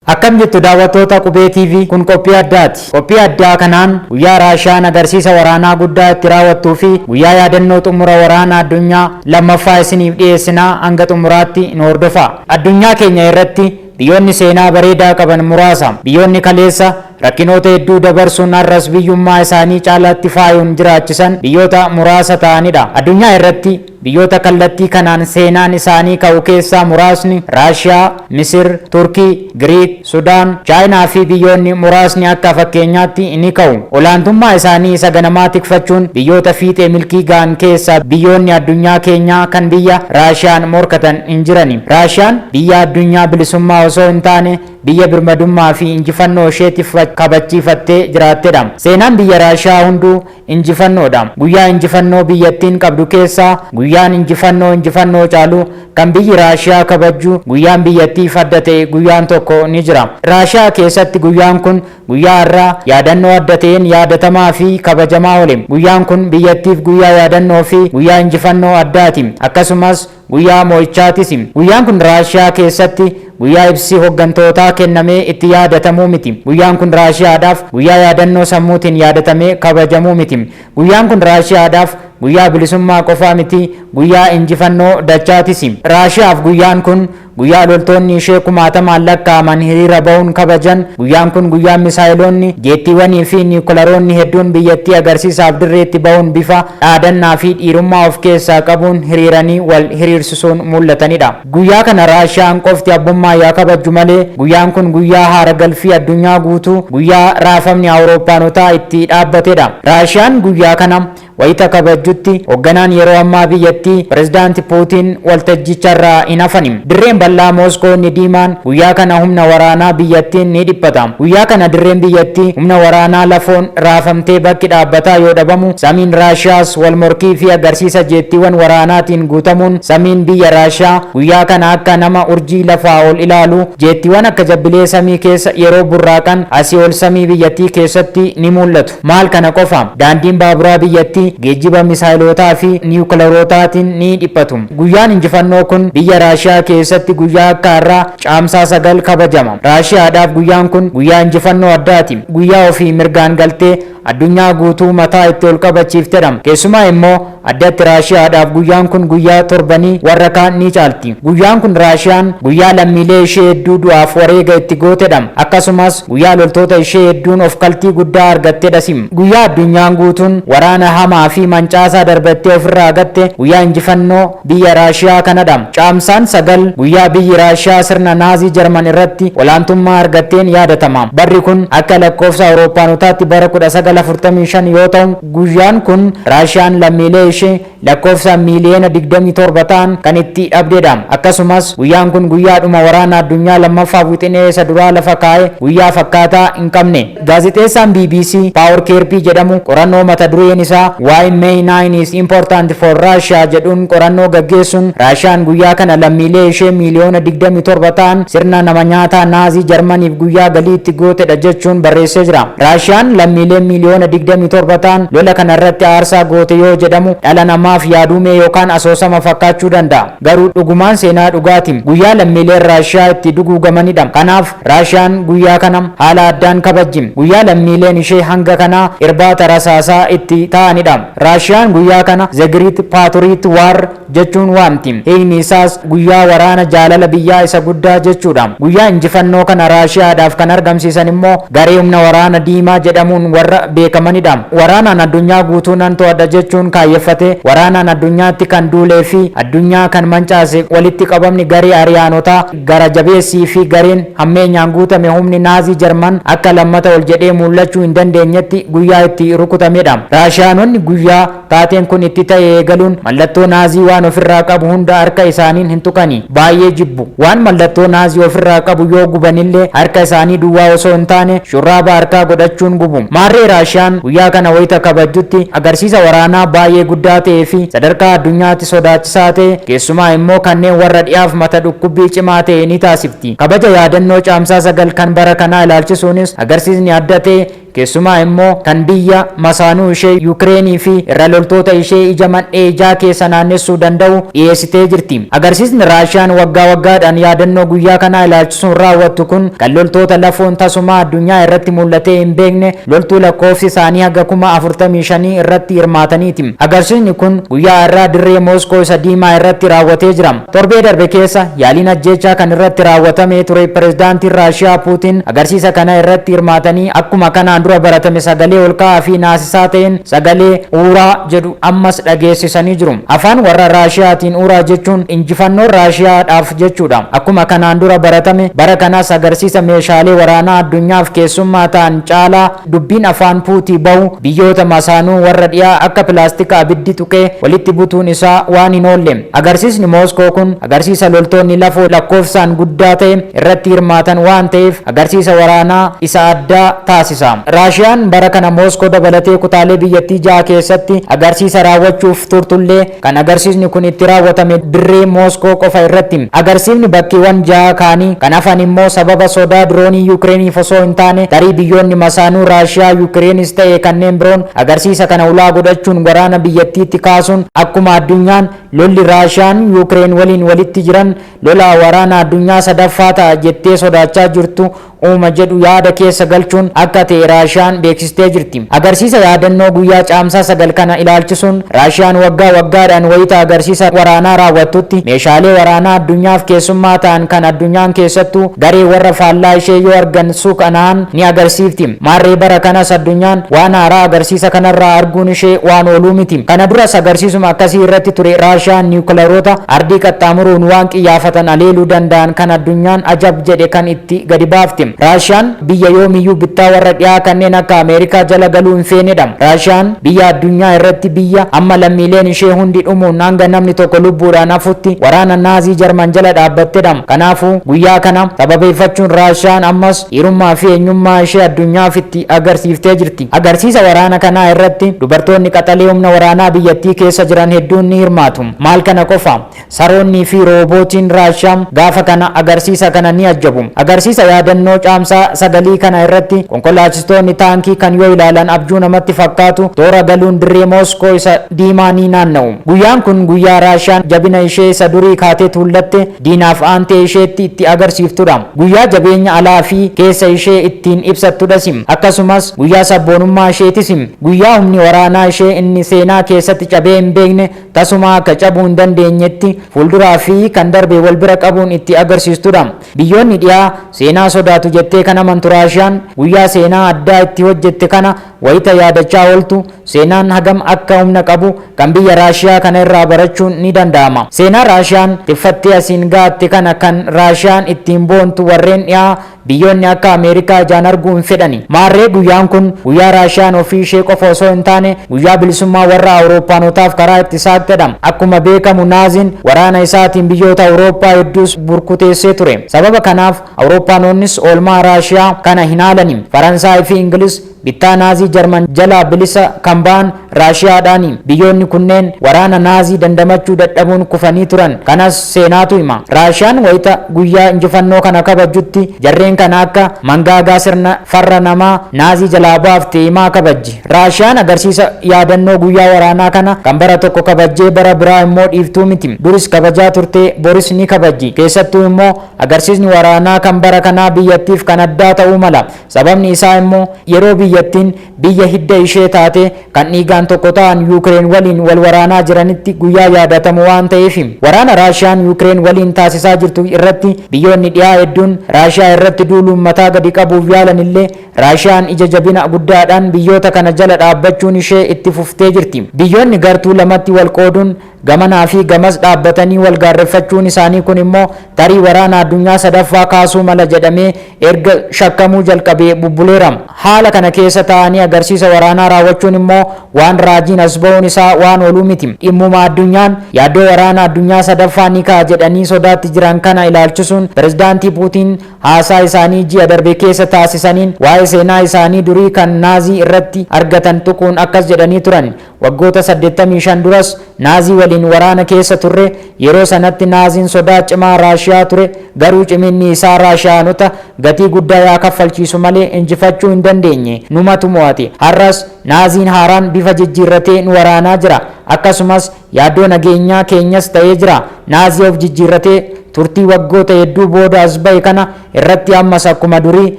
Akkam jirtu, daawwattoota Qubee TV? Kun qophii addaati. Qophii addaa kanaan guyyaa Raashiyaan agarsiisa waraanaa guddaa itti raawwattuu fi guyyaa yaadannoo xumura waraana addunyaa lammaffaa isiniif dhiyeessinaa. Hanga xumuraatti nu hordofaa. Addunyaa keenya irratti biyyoonni seenaa bareedaa qaban muraasa. Biyyoonni kaleessa rakkinoota hedduu dabarsuun har'as biyyummaa isaanii caalaatti faayuun jiraachisan biyyoota muraasa ta'anidha. Addunyaa irratti biyyoota kallattii kanaan seenaan isaanii ka'u keessaa muraasni Raashiyaa, Misir, Turkii, Giriik, Sudaan, Chaayinaa fi biyyoonni muraasni akka fakkeenyaatti ni ka'u. Olaantummaa isaanii isa ganamaa tikfachuun biyyoota fiixee milkii ga'an keessaa biyyoonni addunyaa keenyaa kan biyya Raashiyaan morkatan hin jirani. Raashiyaan biyya addunyaa bilisummaa osoo hin taane, biyya birmadummaa fi injifannoo isheetiif kabachiifattee jiraattedha. Seenaan biyya Raashiyaa hunduu injifannoodha. Guyyaa injifannoo biyyattiin qabdu keessaa guyyaan injifannoo injifannoo caalu kan biyyi Raashiyaa kabajju, guyyaan biyyattiif adda ta'e guyyaan tokko ni jira. Raashiyaa keessatti guyyaan kun guyyaa har'aa yaadannoo adda ta'een yaadatamaa fi kabajamaa oole. Guyyaan kun biyyattiif guyyaa yaadannoo fi guyyaa injifannoo addaati. Akkasumas guyyaa mo'ichaatis. Guyyaan kun Raashiyaa keessatti guyyaa ibsi hoggantootaa kennamee itti yaadatamuu miti. Guyyaan kun Raashiyaadhaaf guyyaa yaadannoo sammuutiin yaadatamee kabajamuu miti. Guyyaan kun Raashiyaadhaaf guyyaa bilisummaa qofaa miti, guyyaa injifannoo dachaatis. Raashiyaaf guyyaan kun guyyaa loltoonni ishee kumaatamaan lakkaa'aman hiriira bahuun kabajan. Guyyaan kun guyyaa misaayiloonni, jeettiiwwanii fi niwukilaroonni hedduun biyyattii agarsiisaaf dirreetti bahuun bifa dhaadannaa fi dhiirummaa of keessaa qabuun hiriiranii wal hiriirsisuun mul'atanidha. Guyyaa kana Raashiyaan qofti abbummaa yaa kabajju malee, guyyaan kun guyyaa haara galfii addunyaa guutuu, guyyaa raafamni Awurooppaanotaa itti dhaabbatedha. Raashiyaan guyyaa kana wayita kabajjutti hoogganaan yeroo ammaa biyyattii, Pirezidaanti Puutiin, waltajjicharraa hin hafani. Dirreen bal'aa Mooskoo inni diimaan guyyaa kana humna waraanaa biyyattiin ni dhiphata. Guyyaa kana dirreen biyyattii humna waraanaa lafoon raafamtee bakki dhaabbataa yoo dhabamu, samiin Raashiyaas wal morkii fi agarsiisa jeettiiwwan waraanaatiin guutamuun, samiin biyya Raashiyaa guyyaa kana akka nama urjii lafaa ol ilaalu jeettiiwwan akka jabbilee samii keessa yeroo burraaqan asii ol samii biyyattii keessatti ni mul'atu. Maal kana qofa, daandiin baaburaa biyyattii geejjiba misaayilootaa fi niwukilarootaatiin ni dhiphatu. Guyyaan injifannoo kun biyya Raashiyaa keessatti guyyaa akka har'aa Caamsaa 9 kabajama. Raashiyaadhaaf guyyaan kun guyyaa injifannoo addaati. Guyyaa ofii mirgaan galtee addunyaa guutuu mataa itti ol qabachiiftedha. Keessumaa immoo addatti Raashiyaadhaaf guyyaan kun guyyaa torbanii warra kaan ni caalti. Guyyaan kun Raashiyaan guyyaa lammiilee ishee hedduu du'aaf wareega itti gootedha. Akkasumas guyyaa loltoota ishee hedduun of kaltii guddaa argattedhas. Guyyaa addunyaan guutuun waraana hamaa fi mancaasaa darbattee ofirraa gatte, guyyaa injifannoo biyya Raashiyaa kanadha. Caamsaan 9 guyyaa biyyi Raashiyaa sirna Naazii Jarman irratti olaantummaa argatteen yaadatama. Barri kun akka lakkoofsa Awurooppaanotaatti bara 1945 yoo ta'u, guyyaan kun Raashiyaan lammiilee ishee lakkoofsaan miiliyoona 27 ta'an kan itti dhabdedha. Akkasumas guyyaan kun guyyaadhuma waraana addunyaa lammaffaaf wixinee isa duraa lafa kaa'e, guyyaa fakkaataa hin qabne. Gaazexeessaan BBC Paul Kirby jedhamu qorannoo mata dureen isaa "Why May 9 is Important for Russia" jedhuun qorannoo gaggeessuun, Raashiyaan guyyaa kana lammiilee ishee miiliyoona 27 ta'an sirna nama nyaataa Naazii Jarmaniif guyyaa galii itti gootedha jechuun barreessee jira. Raashiyaan lammiilee miiliyoona 27 ta'an lola kana irratti aarsaa goote yoo jedhamu dhala namaaf yaaduumee yookaan asoosama fakkaachuu danda'a. Garuu dhugumaan seenaa dhugaati. Guyyaa lammiileen Raashiyaa itti duguugamanidha. Kanaaf Raashiyaan guyyaa kana haala addaan kabajji. Guyyaa lammiileen ishee hanga kanaa irbaata rasaasaa itti ta'anidha. Raashiyaan guyyaa kana "The Great Patriot War" jechuun waamti. Hiikni isaas guyyaa waraana jaalala biyyaa isa guddaa jechuudha. Guyyaa injifannoo kana Raashiyaadhaaf kan argamsiisan immoo garee humna waraana diimaa jedhamuun warra beekamanidha. Waraanaan addunyaa guutuu nan to'adha jechuun kaayyeffate, waraanaan addunyaatti kan duulee fi addunyaa kan mancaase, walitti qabamni garee Ariyaanotaa gara jabeessii fi gareen hammeenyaan guutame, humni Naazii Jarman, akka lammata ol jedhee mul'achuu hin dandeenyetti guyyaa itti rukutamedha. Raashiyaanonni guyyaa taateen kun itti ta'e eegaluun mallattoo Naazii waan ofirraa qabu hunda harka isaaniin hin tuqani. Baay'ee jibbu. Waan mallattoo Naazii ofirraa qabu yoo gubanillee harka isaanii duwwaa osoo hin taane shurraaba harkaa godhachuun gubu. Maarree Raashiyaan guyyaa kana wayita kabajjutti agarsiisa waraanaa baay'ee guddaa ta'ee fi sadarkaa addunyaatti sodaachisaa ta'e, keessumaa immoo kanneen warra dhiyaaf mata dhukkubbii cimaa ta'e ni taasifti. Kabaja yaadannoo Caamsaa 9 kan bara kanaa ilaalchisuunis agarsiisni adda ta'e Keessumaa immoo kan biyya masaanuu ishee Yukireenii fi irra loltoota ishee ija man'ee ijaa keessa naannessuu danda'u dhiyeessitee jirti. Agarsiisni Raashiyaan waggaa waggaadhaan yaadannoo guyyaa kanaa ilaalchisuun raawwattu kun kan loltoota lafoon tasumaa addunyaa irratti mul'atee hin beekne loltuu lakkoofsi isaanii haga 45,000 irratti hirmaataniiti. Agarsiisni kun guyyaa har'aa dirree Mooskoo isa diimaa irratti raawwatee jira. Torbee darbe keessa yaaliin ajjeechaa kan irratti raawwatamee ture pirezidaantiin Raashiyaa Puutiin agarsiisa kana irratti hirmaatanii akkuma kanaan dura baratame sagalee olka'aa fi naasisaa ta'een sagalee Uuraa jedhu ammas dhageessisanii jiru. Afaan warra Raashiyaatiin Uuraa jechuun injifannoo Raashiyaadhaaf jechuudha. Akkuma kanaan dura baratame bara kanas agarsiisa meeshaalee waraanaa addunyaaf keessummaa ta'an caalaa dubbiin afaan Puutii bahu biyyoota masaanuu warra dhiyaa akka pilaastika abiddi tuqee walitti butuun isaa waan hin oolle. Agarsiisni Mooskoo kun agarsiisa loltoonni lafoo lakkoofsaan guddaa ta'e irratti hirmaatan waan ta'eef agarsiisa waraanaa isa addaa taasisa. Raashiyaan bara kana Mooskoo dabalatee kutaalee biyyattii 6 keessatti agarsiisa raawwachuuf turtullee kan agarsiisni kun itti raawwatame dirree Mooskoo qofa irratti. Agarsiifni bakkeewwan 6 kaanii kan hafan immoo sababa sodaa diroonii Yukireeniif osoo hin taane tarii biyyoonni masaanuu Raashiyaa Yukireenis ta'e kanneen biroon agarsiisa kana ulaa godhachuun waraana biyyattiitti kaasuun akkuma addunyaan lolli Raashiyaan Yukireen waliin walitti jiran lola waraana addunyaa sadaffaa ta'a jettee sodaachaa jirtu uuma jedhu yaada keessa galchuun akka ta'e Raashiyaan beeksistee jirti. Agarsiisa yaadannoo guyyaa Caamsaa 9 kana ilaalchisuun Raashiyaan waggaa waggaadhaan wayita agarsiisa waraanaa raawwattutti meeshaalee waraanaa addunyaaf keessummaa ta'an kan addunyaan keessattuu garee warra faallaa ishee yoo argan suukana'an ni agarsiifti. Maarree bara kanas addunyaan waan haaraa agarsiisa kanarraa arguun ishee waan ooluu miti. Kana duras agarsiisuma akkasii irratti ture Raashiyaan niwukilaroota ardii qaxxaamuruun waan qiyyaafatan aleeluu danda'an kan addunyaan ajab jedhe kan itti gadi baafte. Raashiyaan biyya yoomiyyuu bittaa warra dhiyaa kanneen akka Ameerikaa jala galuu hin feenedha. Raashiyaan biyya addunyaa irratti biyya amma lammiileen ishee hundi dhumuun hanga namni tokko lubbuudhaan hafutti waraana Naazii Jarman jala dhaabbattedha. Kanaafuu guyyaa kana sababeeffachuun Raashiyaan ammas dhiirummaa fi eenyummaa ishee addunyaaf itti agarsiiftee jirti. Agarsiisa waraana kanaa irratti dubartoonni qaxalee humna waraanaa biyyattii keessa jiran hedduun ni hirmaatu. Maal kana qofa? Saroonnii fi roobootiin Raashiyaa gaafa kana agarsiisa kana ni ajjabu. Agarsiisa yaadannoo Caamsaa sagalii kana irratti konkolaachistoonni taankii kan yoo ilaalan abjuu namatti fakkaatu toora galuun dirree Mooskoo isa diimaa ni naanna'u. Guyyaan kun guyyaa Raashiyaan jabina ishee isa durii kaatee tuullatte diinaaf aantee isheetti itti agarsiiftudha. Guyyaa jabeenya alaa fi keessa ishee ittiin ibsattudhas. Akkasumas guyyaa sabboonummaa isheetis. Guyyaa humni waraanaa ishee inni seenaa keessatti cabee hin beekne tasumaa akka cabuu hin dandeenyetti fuulduraa fi kan darbe wal bira qabuun itti agarsiistudha. Biyyoonni dhiyaa seenaa sodaatu jettee kan amantu Raashiyaan guyyaa seenaa addaa itti hojjette kana wayita yaadachaa ooltu seenaan hagam akka humna qabu kan biyya Raashiyaa kana irraa barachuun ni danda'ama. Seenaa Raashiyaan tiffattee asiin ga'atte kana kan Raashiyaan ittiin boontu warreen dhiyaa biyyoonni akka Ameerikaa ijaan arguu hin fedhani. Maarree guyyaan kun guyyaa Raashiyaan ofii ishee qofa osoo hin taane guyyaa bilisummaa warra Awurooppaanotaaf karaa itti saaqxedha. Akkuma beekamu Naaziin waraana isaatiin biyyoota Awurooppaa hedduus burkuteessee ture. Sababa kanaaf Awurooppaanonnis oolmaa Raashiyaa kana hin haalani. Faransaay fi Ingilis bittaa Naazii Jarman jalaa bilisa kan ba'an Raashiyaadhaani. Biyyoonni kunneen waraana Naazii dandamachuu dadhabuun kufanii turan. Kanas seenaatu hima. Raashiyaan wayita guyyaa injifannoo kana kabajjutti jarreen kana akka mangaagaa sirna farra namaa Naazii jalaa baafte himaa kabajji. Raashiyaan agarsiisa yaadannoo guyyaa waraanaa kana kan bara tokko kabajjee bara biraa immoo dhiiftuu miti. Duris kabajaa turte, boris ni kabajji. Keessattuu immoo agarsiisni waraanaa kan bara kanaa biyyattiif kan addaa ta'uu mala. Sababni isaa immoo yeroo biyyattiin biyya hidda ishee taate kan dhiigaan tokko ta'an Yuukireen waliin wal waraanaa jiranitti guyyaa yaadatamu waan ta'eefi. Waraana Raashiyaan Yuukireen waliin taasisaa jirtu irratti biyyoonni dhiyaa hedduun Raashiyaa irratti duuluun mataa gadi qabuuf yaalanillee Raashiyaan ija jabina guddaadhaan biyyoota kana jala dhaabbachuun ishee itti fuftee jirti. Biyyoonni gartuu lamatti wal qooduun gamanaa fi gamas dhaabbatanii wal gaarreffachuun isaanii kun immoo tarii waraana addunyaa sadaffaa kaasuu mala jedhamee erga shakkamuu jalqabee bubbuleera. Haala kana keessa taa'anii agarsiisa waraanaa raawwachuun immoo waan raajiin as ba'uun isaa waan ooluu miti. Dhimmuma addunyaan yaaddoo waraana addunyaa sadaffaa ni ka'a jedhanii sodaatti jiran kana ilaalchisuun Pirezidaantii Puutiin haasaa isaanii ji'a darbe keessa taasisaniin waa'ee seenaa isaanii durii kan Naazii irratti argatan tuquun akkas jedhanii turan. Waggoota 85 duras Naazii waliin waraana keessa turre. Yeroo sanatti Naaziin sodaa cimaa Raashiyaa ture, garuu ciminni isaa Raashiyaanota gatii guddaa yaa kaffalchiisu malee injifachuu hin dandeenye. Numatu mo'ate. Har'as Naaziin haaraan bifa jijjiirratee nu waraanaa jira. Akkasumas yaaddoo nageenyaa keenyas ta'ee jira. Naazii of jijjiirratee turtii waggoota hedduu booda as bahe kana irratti ammas akkuma durii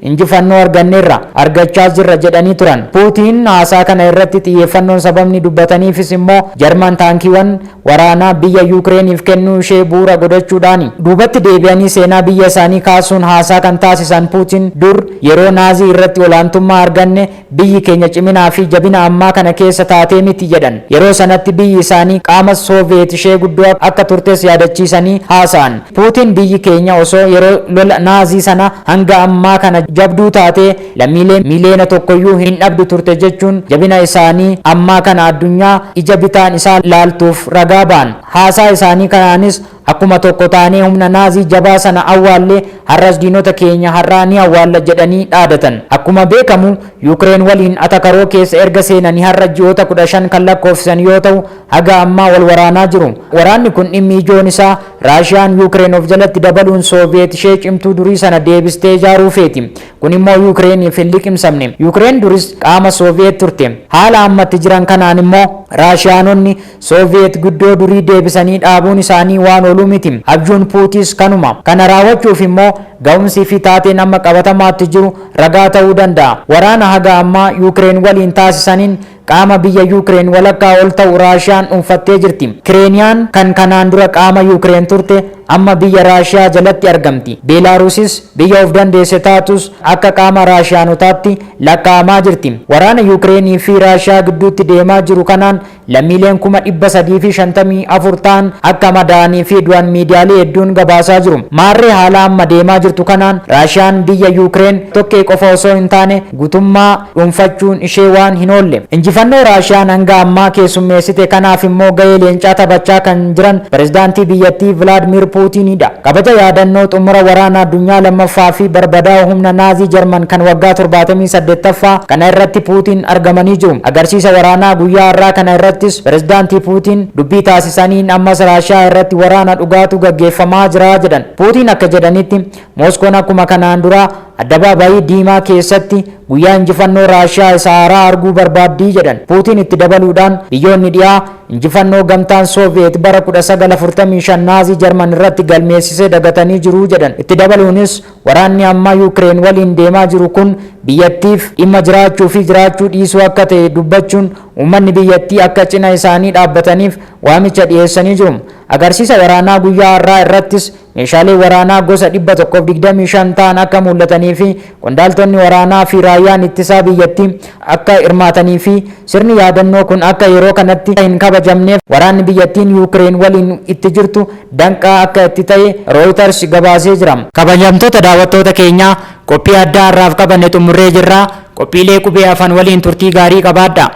injifannoo arganneerra, argachaas jirra jedhanii turan. Puutiin haasaa kana irratti xiyyeeffannoon sababni dubbataniifis immoo Jarman taankiiwan waraanaa biyya Yukireeniif kennuu ishee bu'uura godhachuudhaani. Duubatti deebi'anii seenaa biyya isaanii kaasuun haasaa kan taasisan Puutiin dur yeroo Naazii irratti olaantummaa arganne biyyi keenya ciminaa fi jabina ammaa kana keessa taatee miti jedhan. Yeroo sanatti biyyi isaanii qaama Sooviyeet ishee guddoo akka turtes yaadachiisanii haasa'an. Puutiin biyyi keenya osoo yeroo lola Naazii sana hanga ammaa kana jabduu taatee lammiilee miiliyoona tokkoyyuu hin dhabdu turte jechuun jabina isaanii ammaa kana addunyaa ija bitaan isaa laaltuuf ragaa ba'an. Haasaa isaanii kanaanis Akkuma tokko taanee humna Naazii jabaa sana awwaalle, har'as diinota keenya har'aa ni awwaalla jedhanii dhaadatan. Akkuma beekamu Yuukireen waliin atakaroo keessa erga seenanii har'a ji'oota 15 kan lakkoofsisan yoo ta'u, haga ammaa wal waraanaa jiru. Waraanni kun dhimmi ijoon isaa Raashiyaan Yuukireen of jalatti dabaluun Sooviyeet ishee cimtuu durii sana deebistee ijaaruu feeti. Kun immoo Yuukireeniif hin liqimsamne. Yuukireen duris qaama Sooviyeet turte. Haala amma itti jiran kanaan immoo Raashiyaanonni Sooviyeet guddoo durii deebisanii dhaabuun isaanii waan ooluu miti. Abjuun Puutis kanuma. Kana raawwachuuf immoo ga'umsii fi taateen amma qabatamaatti jiru ragaa ta'uu danda'a. Waraana haga ammaa Yuukireen waliin taasisaniin qaama biyya Yuukireen walakkaa ol ta'u Raashiyaan dhuunfattee jirti. Kireeniyaan kan kanaan dura qaama Yuukireen turte amma biyya Raashiyaa jalatti argamti. Beelaaruusis biyya of dandeesse taatus akka qaama Raashiyaanotaatti lakkaa'amaa jirti. Waraana Yuukireenii fi Raashiyaa gidduutti deemaa jiru kanaan Lammiileen 354,000 ta'an akka madaa'anii fi du'an miidiyaalee hedduun gabaasaa jiru. Maarree haala amma deemaa jirtu kanaan Raashiyaan biyya Yuukireen tokkee qofa osoo hin taane gutummaa dhuunfachuun ishee waan hin oolle. Injifannoo Raashiyaan hanga ammaa keessummeessite kanaaf immoo gahee leencaa taphachaa kan jiran pirezidaantii biyyattii Vilaadmiir Puutiinidha. Kabaja yaadannoo xumura Waraana Addunyaa Lammaffaa fi barbadaa'uu humna Naazii Jarman kan waggaa 78ffaa kana irratti Puutiin argamanii jiru. Agarsiisa waraanaa guyyaa har'aa kana irrattis Pirezidaantii Puutiin dubbii taasisaniin ammas Raashiyaa irratti waraana dhugaatu gaggeeffamaa jira jedhan. Puutiin akka jedhanitti Mooskoon akkuma kanaan duraa Addabaabaayii Diimaa keessatti guyyaa injifannoo Raashiyaa isa haaraa arguu barbaaddi jedhan. Puutiin itti dabaluudhaan biyyoonni dhihaa injifannoo gamtaan Sooviyeet bara 1945 Naazii Jarman irratti galmeessise dagatanii jiru jedhan. Itti dabaluunis waraanni ammaa Yuukireen waliin deemaa jiru kun biyyattiif dhimma jiraachuu fi jiraachuu dhiisuu akka ta'e dubbachuun uummanni biyyattii akka cina isaanii dhaabbataniif waamicha dhiyeessanii jiru. Agarsiisa waraanaa guyyaa har'aa irrattis Meeshaaleen waraanaa gosa 125 ta'an akka muul'atanii fi qondaaltonni waraanaa fi raayyaan ittisaa biyyattii akka hirmaatanii fi sirni yaadannoo kun akka yeroo kanatti hin kabajamneef waraanni biyyattiin Yuukireen waliin itti jirtu danqaa akka itti ta'e Rooyitars gabaasee jira. Kabajamtoota daawwattoota keenyaa qophii addaa har'aaf qabanne xummurree jirra. Qophiilee Qubee hafan waliin turtii gaarii qabaadhaa.